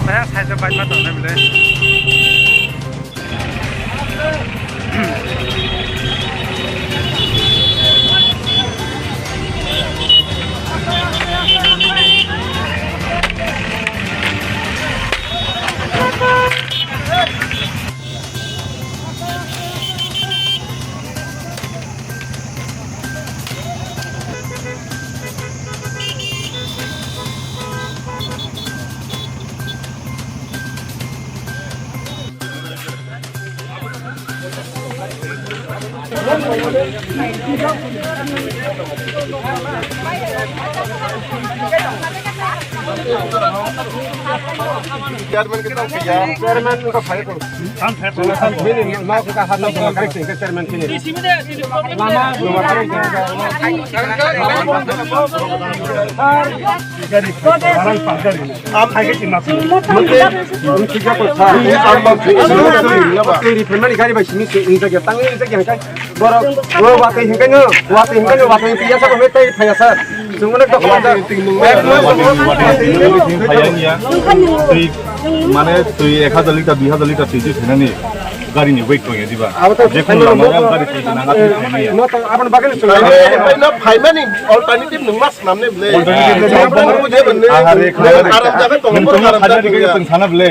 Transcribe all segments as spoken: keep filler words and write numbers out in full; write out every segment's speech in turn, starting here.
Saya saja baik mata orang bilang. Chairman kita ya. Chairman kita saya tuh. Bini mau kita hata sama kering ke chairman sini. Mama, mama kering. Gari bai simi se injak ya, tang injak ya, kai borok, o watwi hinkai no, watwi hinkai no, watwi hinkai ya, sa bai tai phaya sa. Sungmane to khwlai da. Twi, mane twi ek hajar liter, dui hajar liter twi twi phainani gari ni weight tong ya diba. Abo to je khun lama ya gari twi nang atwi phainani ya. Mo to abon bagani sung. Phaimani alternative nung mas namne ble. Alternative nung mas. Nung buje benne. Ahare, nung ahare. Aram jaga tong bor aram jaga tong sana ble.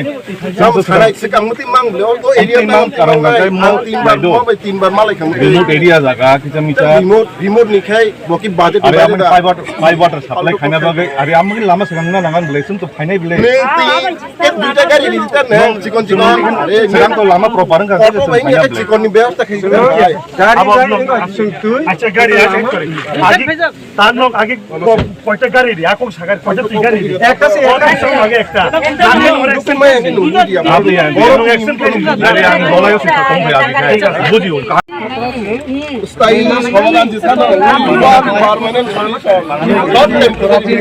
Jabo sanai sikang muti mang ble, o area mang karon mang, kai mang, ang tin bar, mo bai tin bar malai kang. Remote area jaga, kicha micha. Remote, remote ni khai, bo ki budget. Are amani pipe water, pipe water supply khaina bagwi, are amani lama sikang na nangan ble, sum to phainai ble. Neng ti, ek duita gari ni tar neng, chikon chikon. Are sikang to lama proper wngkha, auto bai nge chikon ni byabostha khai. Gari, abo gari, acha gari, acha gari. Agi Tar nok agi ko-, koita gari ri, akong sagar koita twi gari ri. Ekta se, ekta se. Age ekta. Ekta se. Nani ore action kore. Abe ya, oro action kore. Nani ang bolai se khatong bhi abi khai. Bujhi ho. Sthayi somadan jisa na, permanent solution. Not temporary.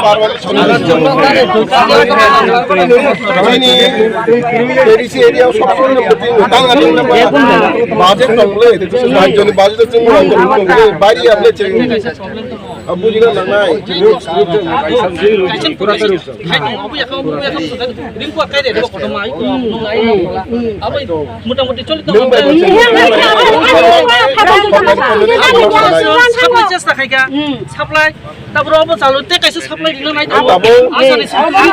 Permanent solution. Ini A D C area sob somoi tang ani budget tong le. Rajyoni budget chwng rang tong le, bari amle chwng. Abu jina nangnai. Motamoti choli tong. Nung bai bo chwng. Supply chesta khaika. Supply. Tabro abo chalo te kaisa supply rina nai tabuk. Abo. Asani supply.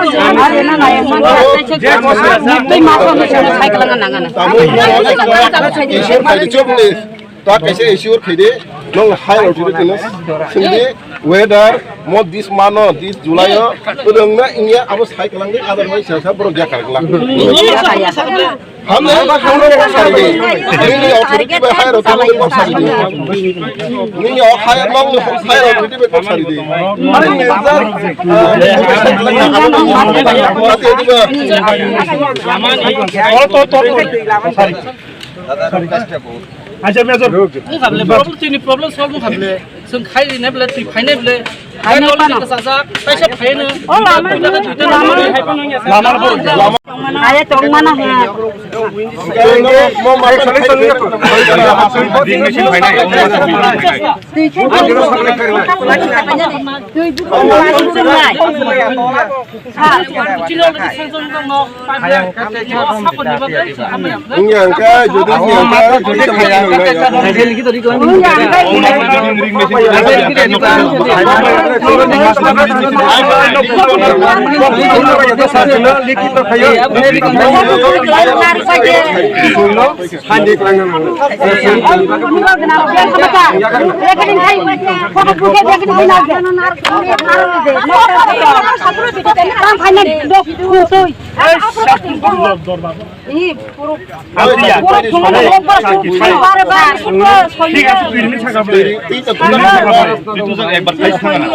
Tei ma ko sai kala nang nang. Tabuk. Issue khai di chok ni. Ta kaisa issue khai di. Nong high authority no. Sindi weather mo this month o, this July o. Tudong na India abo sai kala nang di, otherwise sa sa borok jakar kala. Hamle, hamle kok sari di. Nini authority bai higher authority bai kok sari di. Nini higher mang ni higher authority bai kok sari di. Mane ni sir, ah, authority bai. Auto, auto, auto. Sari. Acha, Major. Problem, tini problem solve khamle. Chwng khai rina bele, twi phainai bele. Phainai phano. Kaisa phaino. O lama, lama, lama. Aye tongmana ha. Twi khe. Twi. Wngya wngkha, jodi wngya wngkha, jodi khaina wngkha. Sandi kwlangna nango.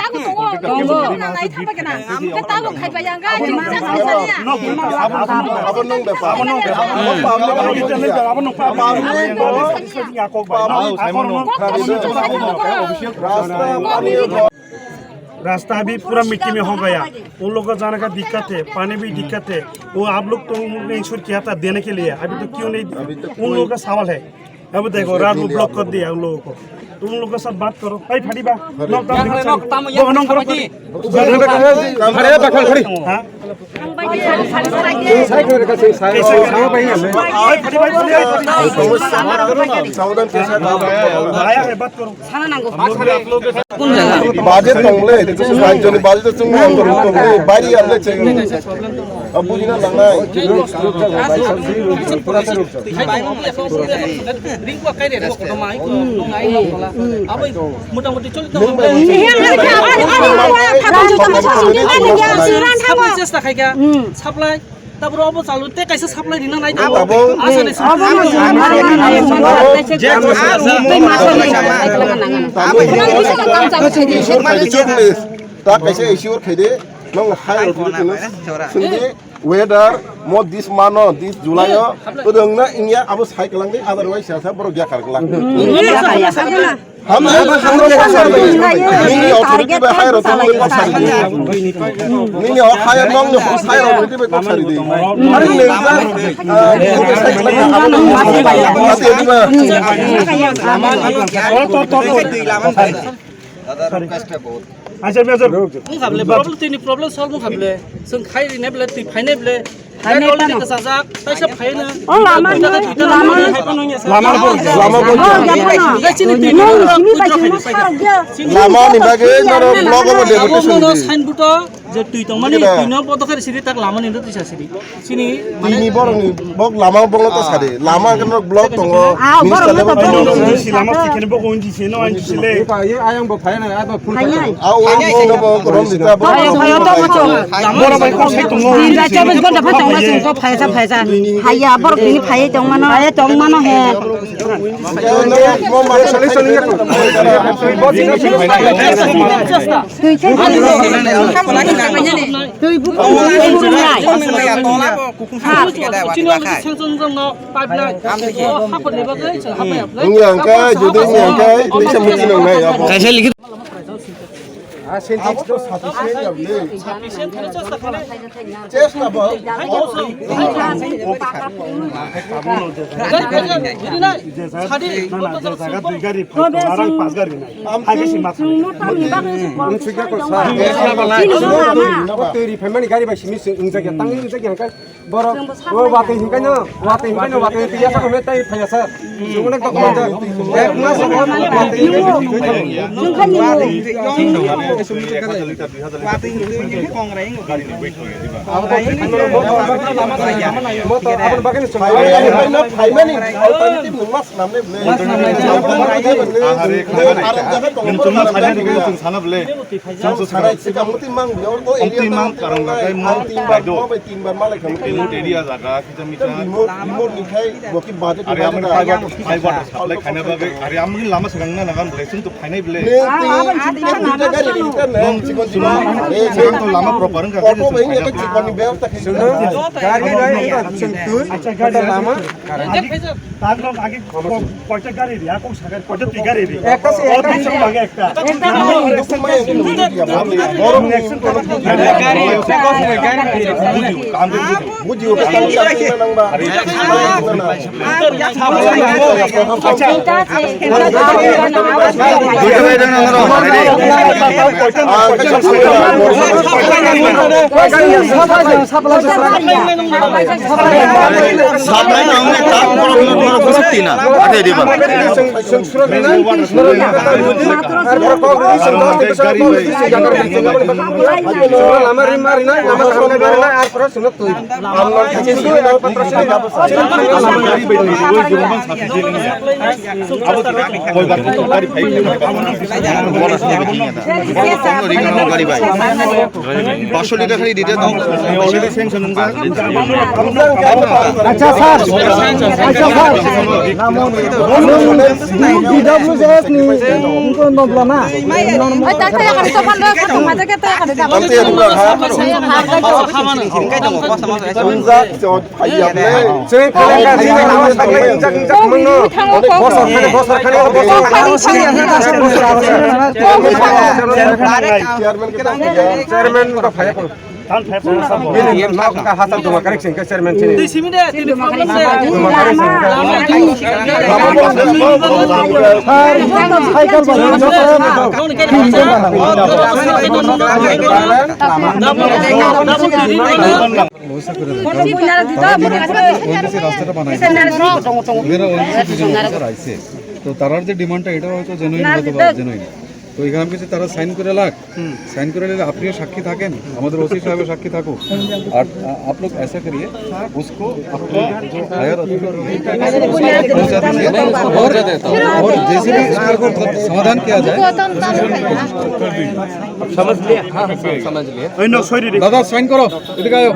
tago tongo. Tongo. Nang nai thangbai kana. Hwnkhe tago khaibai ya, hwnkhe chini chak khaisa niya. Abo nung bepar. Abo nung bepar. Abo nung bepar. Rasta, पानी, रास्ता अभी पूरा मिट्टी में हो गया। उन लोग को जाने का दिक्कत है, पानी भी दिक्कत है। वो आप लोग तो उनको इंश्योर किया था देने के लिए, अभी तो क्यों नहीं दिया? अभी तो उन लोगों का सवाल है। अब देखो, रात को ब्लॉक कर दिया उन लोगों को, तो उन लोगों के साथ बात करो। भाई, फटी बा। नोक ताम दिखा चल। वो नोक करो। खड़ी, खड़ी। हाँ? सावधान के साथ आप आया है, बात करो। Budget tongle, budget tongle, bari able cheng. Abu jina langnai. Ringko kai re, koto mai, koto nai, koto la. Abo motamoti choli tong. Chesta khai kha. Supply. Tabro abo chalu te kaisa supply rina nai. Abo. Asa ni. Ta kaisa issue khaide, nang hai rok ni kino. Sindi. Weather, mo this month o, this July o, kwdwng na wngya abo sai kwlang di, otherwise sa sa borok yakar kwlang. Hamya, hamya, hamya, nini authority bai hai rok tongwi kok sari di. Nini o hai rok nong ni sai rok tongwi bai kok sari di. Ari nini, ah, nini sai kwlang na abo nong ni sai kwlang na abo nong ni sai kwlang na. Tor, tor, tor, tor. Acha, acha. Mung khable, problem tini problem solve mung khable. Sung khai ri neble, twi phai neble. Phai ne tano. Kaisa phai na. O lama ni, lama ni. Lama bo, lama bo. Chini twi no. Lama ni bagwi noro block o deputation. Signboard o je twi tongmani, twi no bodo khe siri tak lama ni no twi sa siri. Sini, tini borok ni bok lama bok no to sadi. Lama ke no block tongo. Ah, minister borok no level to tongo. Tongo. Sini lama sikene bok onji sino anji sile. Ye pa, ye ayang bo phai na, abo phul phai na. Ah, o bok no bok rom dita bok. Phayo, phayo, to mo to. Borok bai kok sai tongo. Din da chobis ghonta pha tongo, sing ko phai sa, phai sa. Haya, borok tini phai tong mano. Phai tong mano he. Mo ma sali sali ya. Twi khe. Twi bu. Wngya hwnkhe, jodi wngya hwnkhe, twi sa muchung nang nai abo. Kaisa likhi. Abo to sufficient ya bole. Chesta bo. Jaga dui gari, narang pas gari nai. Hai besi mat. Twi ri phaimani gari bai simi se wngjakya, tangwi wngjakya hwnkhe borok o watwi hinkaino, watwi hinkaino, watwi hinkaino, yasa khe tai phaiya sir. Chwng onek document jak. Ek mas watwi hinkaino. Abo to, abo to bagwi no chwng. Phaimani, phaimani alternative nungma swnamnai bwle. Nung chwngma phaimani, nung chwng sana bwle. Chwng sanai, sikang muti mang, o area mang, karang ba kai mang, ang tin bar, mo bai tin bar malai khamu. Remote area jaga, kita mita. Remote, remote ni khai, bo ki budget. Are amni fiber, fiber supply khaina bagwi, are amni lama segang na nagan bwle, chwng to phainai bwle. Nung tin, nung tin gari ni kan na, chikon chikon. Are segang to lama proper wngkha. Auto bai ngi ka chikon ni bel ta khai. Gari bai ngi ka chwng twi, acha gari lama. Tar log age ko-, koita gari ri, ako sagar koita twi gari ri. Ekta se, o ekta twi se. Lage ekta. Ekta se. Borok ni action kono gari, gari. Buji o ka nang ba. Acha. Supply na wngkha, borok norok bwswk tina. Athe diba. Gari bai. Paanch sho liter khali dite tong. Acha sir, acha sir. P W S ni ingkon dong bla na. Oi, tak tak ya kali sopan dong, satu macam kita ya kali. Kamu tuh ya buka ha. Unjak, Chwng khlengkha, chini lama sakle injak injak mano. Bosor khani, bosor khani, bosor khani. Chairman to phai ko. Bini nok ka hasa duma karek sing ka chairman chini. Duma karek sing ka. Cycle ba. ONGC রাস্তাটা বানাইছে। এরা ওএনজিসি দুজন অফিসার আইছে। তো তারার যে ডিমান্ডটা, এটা হয়তো জেনুইন, হয়তো বা জেনুইন। তো এখানে কিছু তারা সাইন করে লাগ, সাইন করে নিলে আপনিও সাক্ষী থাকেন, আমাদের ওসি সাহেবও সাক্ষী থাকুক। আর, আ, आप लोग ऐसा करिए, उसको अपना जो हायर अथॉरिटी है, उसको पहुंचा दीजिए। और, और जैसे भी इसका कोई समाधान किया जाए। समझ लिया? हाँ, हाँ, समझ लिया। দাদা, সাইন করো। এদিকে আয়।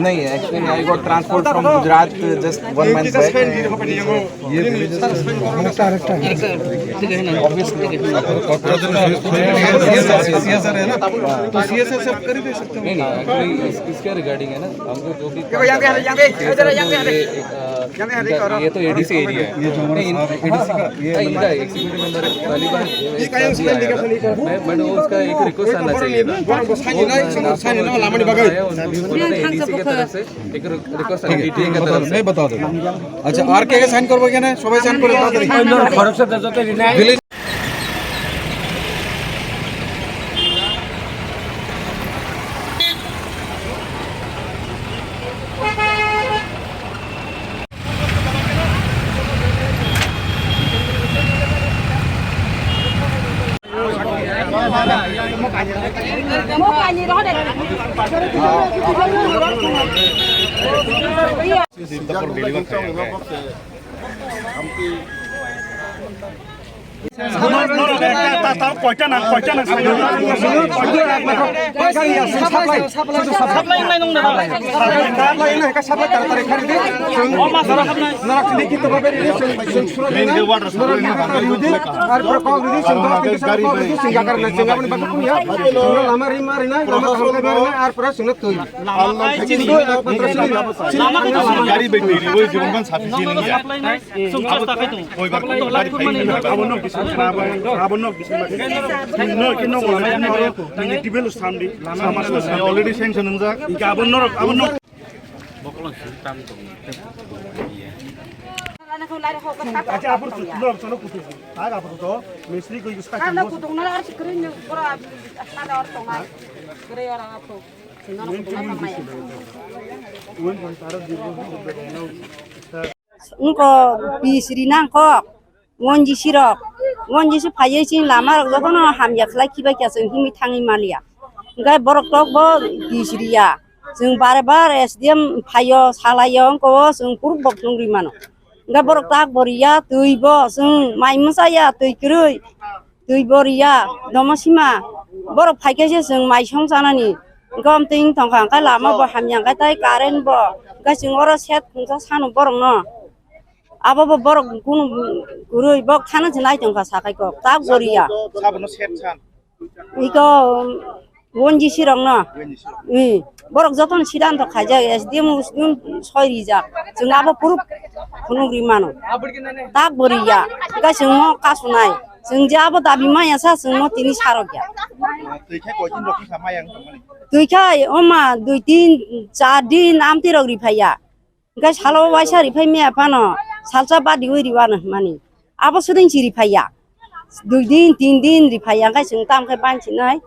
नहीं, actually, I got transferred from Gujarat just one month back. ये भेज दो। सीएसआर है ना? तो सीएसआर से आप कर ही दे सकते हो। नहीं, नहीं, actually, इस, इसका रिगार्डिंग है ना, हमको जो भी काम करना है, ये, अ, ये तो एडीसी एरिया है। नहीं, इन-, नहीं, इनका एग्जीक्यूटिव मेंबर है, पहली बार ये काम दिया है। मैं, but वो उसका एक रिक्वेस्ट आना चाहिए था। वो, मैं, आया उनको, उन्होंने एडीसी की तरफ से एक रिक्वेस्ट आना चाहिए, टीटीए की तरफ से। मैं बता देता हूँ। আচ্ছা, আর কে কে সাইন করবো এখানে? সবাই সাইন করে তাড়াতাড়ি। Sijak nungbai chwng chwng nungba bokse. Amtwi. Koi ta, ta, ta, koi ta nang, koi ta nang, koi ta nang. Koi ta nang, supply, supply, supply nang nung na. Supply nang, supply taratari khari de. O ma sara supply. Narak sini kita bawa beri, sini, sini surat ini. Narak kita review de. Ar pura kau review, sini bawa kita sara kau review, sini gakar na, sini apa ni bakat punya. Sini lama ri mari na, lama kaham kai mari na, ar pura sini tuh. Lama kai chini. Lama kai chini. Gari bai ri, oi, jibon kan sapi sini ya. Supply nai. Sung chesta kai tung. Koi bar koi bar. Abon nok bisin lagi. No, kino wala kino oro nini tibel samdi. Sama sama already sanction wngjak. Ika abon norok, abon nok. Acha apur tu norok chalo kutu. Tag apur to mistri koi uska. Kana kutung na ar sikri ni pura ada or tonga. Kere ora apu. Wngkha bisri nangkok, ngonjisi rok, ngonjisi phaiwi chini lama rok jotono hamya khlai khibai kha, chwng himwi thangwi maliya. Hwnkhe borok tok bo bisriya, chwng bare bare S D M phaio, salaio, wngkha o chwng kuruk bo phunugri mano. Hwnkhe borok tak bo riya, twi bo chwng mai mwchaya, twi kwrwi. Twi bo riya, domo sima. Borok phaikhe se chwng mai song chanani. Gom twi wng tongkha, hwnkhe lama bo hamya, hwnkhe tai current bo. Hwnkhe chwng oro set khungsa sano borokno. Abo bo borok kunu kwrwi, bok thana se nai tongkha sakai kok. Tak bo riya. Sabono set san. Iko, um, Wonji sirokno. Wonji sirok. Ih, borok jotono sidanto khaijak, S D M usdun soi rijak. Chwng abo puruk phunuk ri mano. Tak bo riya. Hwnkhe chwng mo kasunai. Chwng je abo dabi maya sa, chwng mo tini sarok ya. Twi khe koi din rok wngkha maya wngkha mani? Twi khe oma dui din, char din amtwi rok ri phaiya. Hwnkhe salo waisa riphai maya phano, salsa badiwi riwano hwnmani. Abo swding si riphaiya. Dui din, tin din riphaiya, hwnkhe chwng tamo khe bansinai.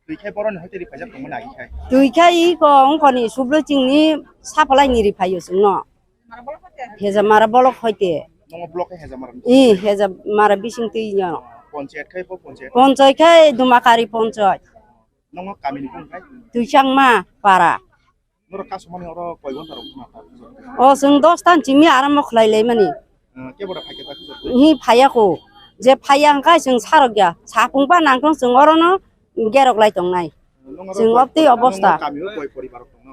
Twi khe boroni hoite riphai jak tongmani agi khai. Twi khe iko wngkhoni sublo chwngni supply ni riphaio chwngno. Hejamara bolok hoite. Nongo block khe Hejamara ni? Ih, Hejamara bising twi no. Ponchayat khai bo ponchayat? Ponchayat khai Dumakari ponchayat. Nongo kamini bung khai? Twichangma para. Norok kasumani oro koi ghonta rok khna ta? O chwng dos tan chimi arambo khlai lai mani. Eh, kebo da phaikhe ta khujak? Hi phaiya ko. Je phaiya hwnkhe chwng sarok ya. Sapung ba nangtong chwng orono gerok lai tongnai. Nongo chwng oro obtwi koi, obostha. Nongo kamio koi poribar rok tongo?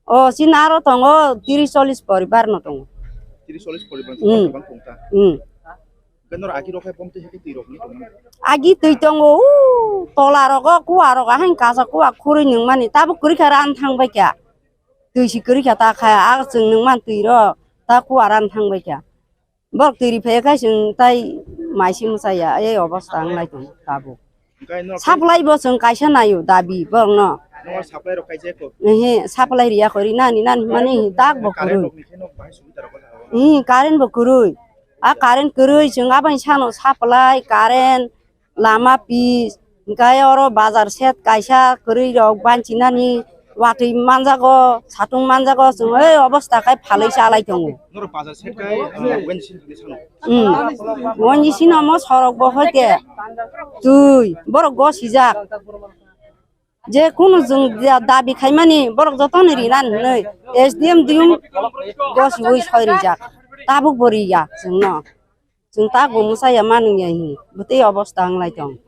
O chini aro tongo tiris chollis poribar no tongo. Tiris chollis poribar. Hmm. Bang tong ta? Hmm. Hwnkhe norok agi rok hai bomtwi hai khe twi rok ni tongmani? Agi twi tongo, u tola rogo, kua rogo, hain kaisa kua khurui nungmani, tabuk kwrwi kha ran thang bai kha. Twi si kwrwi kha ta kha, a chwng nungmani twi rok, ta kua ran thang bai kha. Borok twi ri phaiya khe chwng tai mai si mwchaya, ei obostha wng lai tongo tabuk. Hwnkhe norok supply bo chwng kaisa naio dabi borokno. Norok supply rok kaisa ko? Ehe, supply riya kho, rinani nani hwnmani tak bo kwrwi. Current rok ni khe no bahai subida rok o jaga o? Ehe, current bo kwrwi. A current kwrwi chwng aboni sano supply, current, lama pitch, hwnkhe oro bazar shed kaisa kwrwi rok banchinani watwi manjago, satung manjago, chwng ei obostha khai phalwi chalai tongo. Norok bazar shed khai, ah, wen sin tini sano? Hmm. Wen sin omo sorok bo hoite twi, borok gosijak. Je kunu chwng da-, dabi khaimani borok jotono rinani hwnwi S D M diyung gosiwi soi rijak. Tabuk bo riya chwngno. Chwng tak bo mwchaya manwngya hi. Bwtwi obostha wng lai tong.